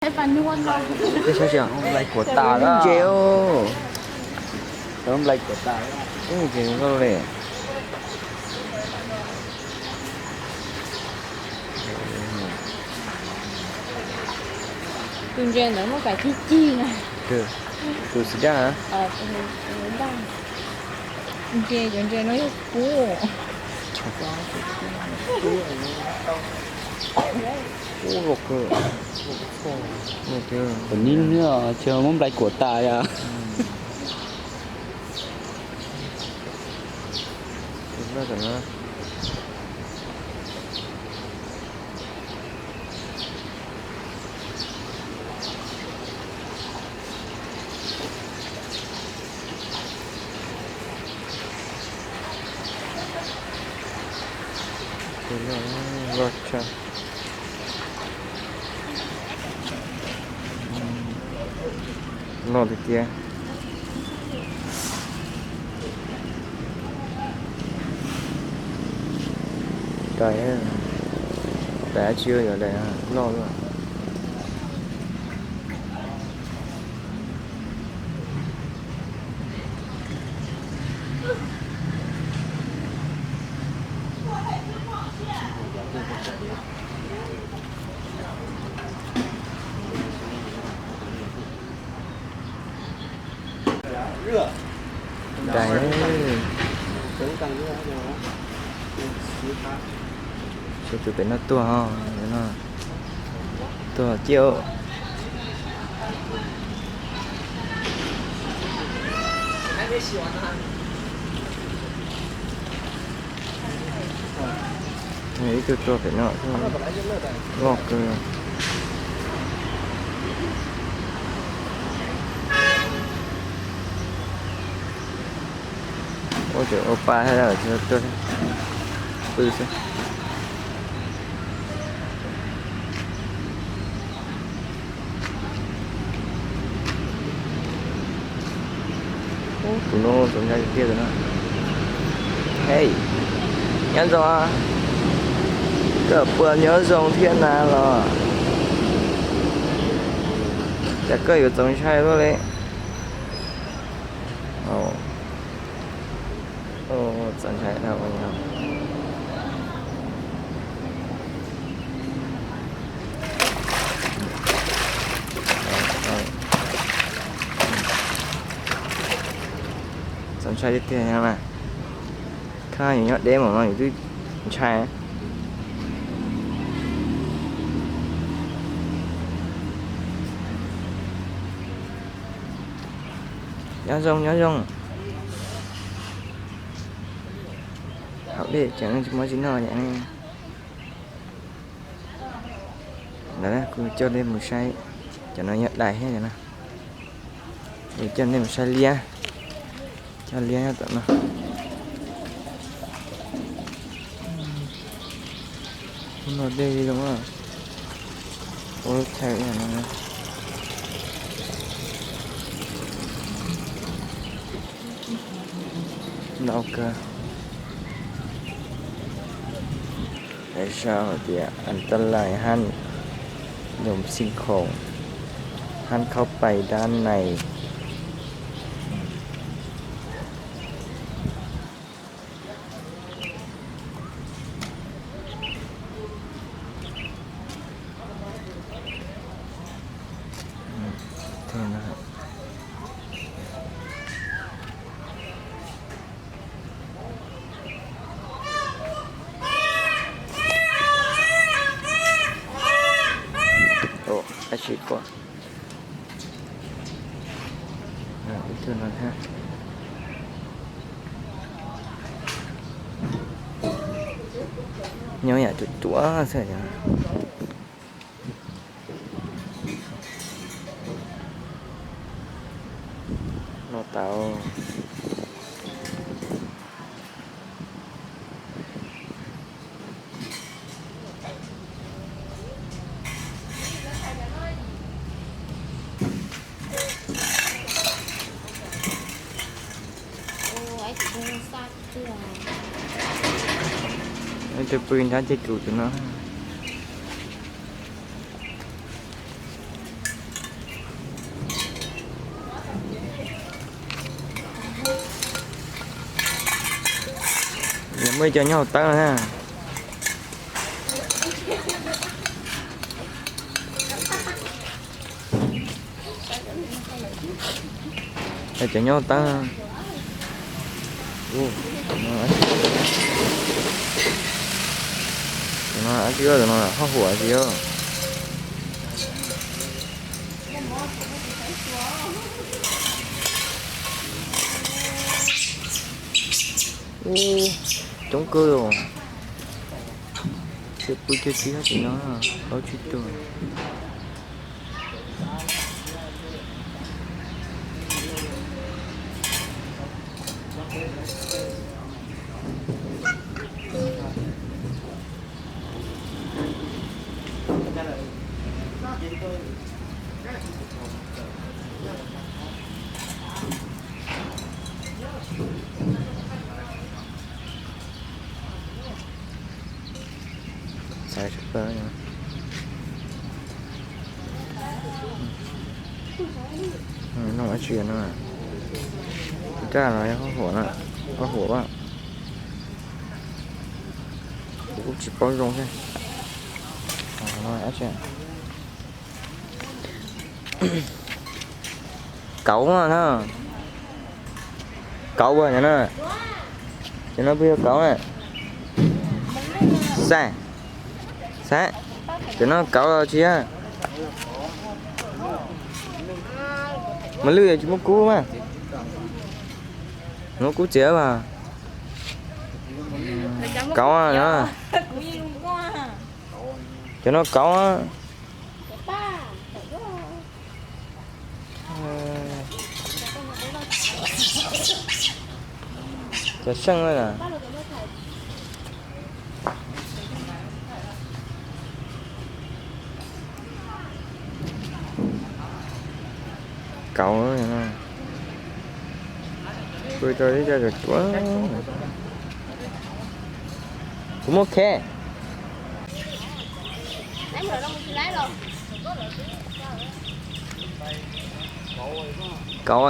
Tus ntses os. Tus ntses zoo nkauj li. Tus ntses ntawd muaj kav cig cig na. Tus xim daj. Ntses, cov ntses no yog kub. Kub los kawg. Kuv nim no ces muab nplai kuam tas yom. Loj tshaj. Loj tiag tiag. Daim, daim dab tsi yog daim loj loj. Daim, tshuav tus pem no tuag os, tuag ciaj. Ib tug tuag pem no, loj kawg. Ua cov ua pa thiab, tuag pw xwb. Ub, tus no txaus ntshai tiag tiag tus no. Hej, nyob zoo, koj puas nyob zoo thiab na los? Cas koj yuav txaus ntshai luaj li? Txaus ntshai dhau. Txaus ntshai tiag tiag na. Khab yus nyob deb mus no yus twb ntshai. Nyob zoo, nyob zoo. Haus dej ces tsis muaj tsis noj. Ntawd kuv coj nej mus saib, cov no yog dais thiab no. Kuv coj nej mus saib liab, coj liab nyob tom no. Hnub no dej zoo, ua lub chaw no. Ntau kawg. Hais tias an ta lais hab, dùng sinh khổng hab, khauv pais dab nais. Ib tug no thiab. Nyob yam cuav cuav xwb. Noj tau. Ib tug pw nrab ceg kuv tus no. Muaj ib co nyob hauv tawb no na. Cov nyob hauv tawb. Ub, no, no, no, hoj huam tiag. Ub, coob kawg os. Pw caug tib hab tim no, plaub tsib tug. Xaiv tshaj plaws. Noj dab tsi no? Tus raj no yog hoj huam na, hoj huam a. Kuv kuj tsis paub zoo thiab. Kauv na. Kauv a, cov no, cov no puas yog kauv na? Xav, xav, cov no kauv los tsis yog? Mos lwj yog tsis muab kub mas. Muab kub txiav mas. Kauv no. Cov no kauv. Cov seej na. Kauv, pw rau ib co tsuav tsuav. Kuv muab khe. Kauv,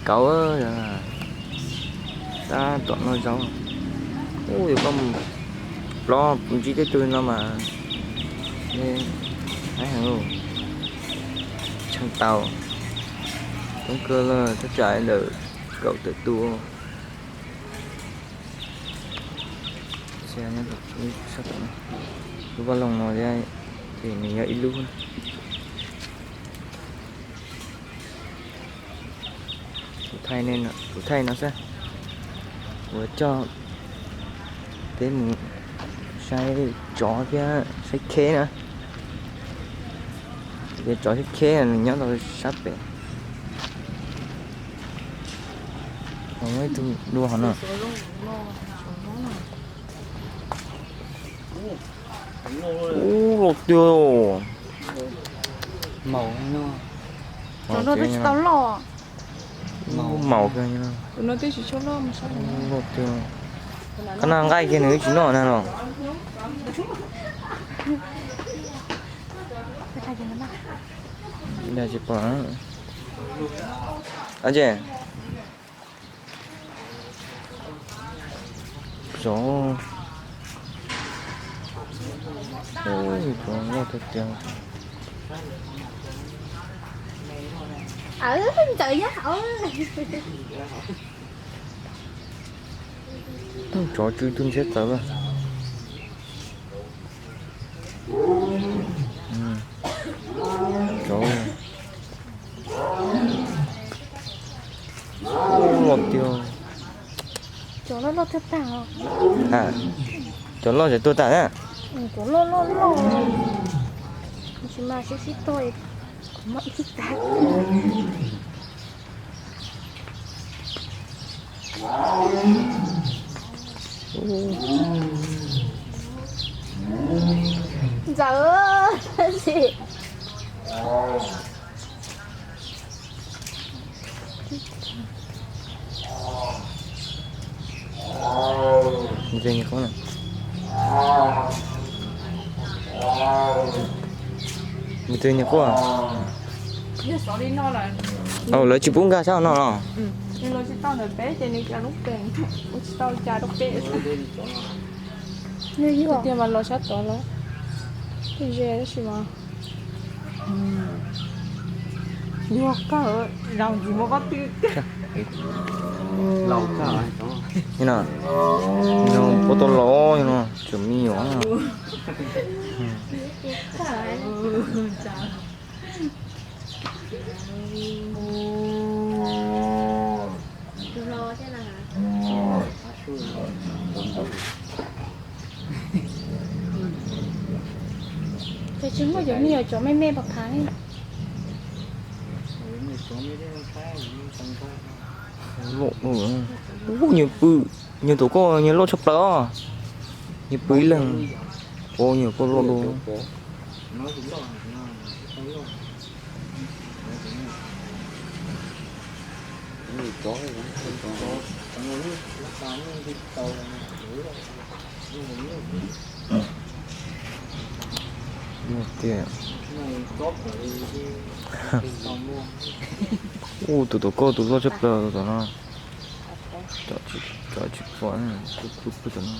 kauv, tab tom noj zaub. Ub, yog koj mus plob ntsib tej tug no mas, aib heev, tshee tau. Coob kawg lawm, thaj tsam lawm kaum tawm tus. Lub vaj loog no thiab, ces nws yog ib lub. Kuv thaij no xwb, kuv coj peb mus saib tsov thiab saib kheb na. Ces tsov thiab kheb nws nyob rau sab pem. Muaj ib tug dua hov no. Ub, loj tiag. Maum no twb tsis tau loj. Maum kawg. Loj tiag. Qhov no nqaij kiag nws twb tsis noj na los. Tsis pom. Ces tsov, tsov loj tiag tiag. Tau tsov tsw tus ntshiab txawv lawm. Tsov loj tiag. Cov loj loj tag tag. Cov loj ces tuag tas na. Cov loj loj loj. Tsis mas sib sib tog, kuv muab ib tag. Ntxawm, tab sis Mus twg nyuam quaj? Lawv tsis pub nkag sab hauv no los? Nws los tsis tau ntawm peb ces nws cov lub pees ua tsis tau cas rau peb. Tiag mas los sab tod los ze tab sis mas yog kawg, zaum ntxiv muab koj twb. Laus kawg no, no puab tau laus no tseem me nyuam. Ces tsis muaj cov me nyuam cov me me pam phav li. Loj, ub, nyias pw, nyias tus koj nyias loj tshaj plaws os. Nyias pw ib leeg, ua nyias koj loj dua. Tiag. Ub, tus tus koj tus loj tshaj plaws tus tom no. Cov tsis pom, pw pw tom no.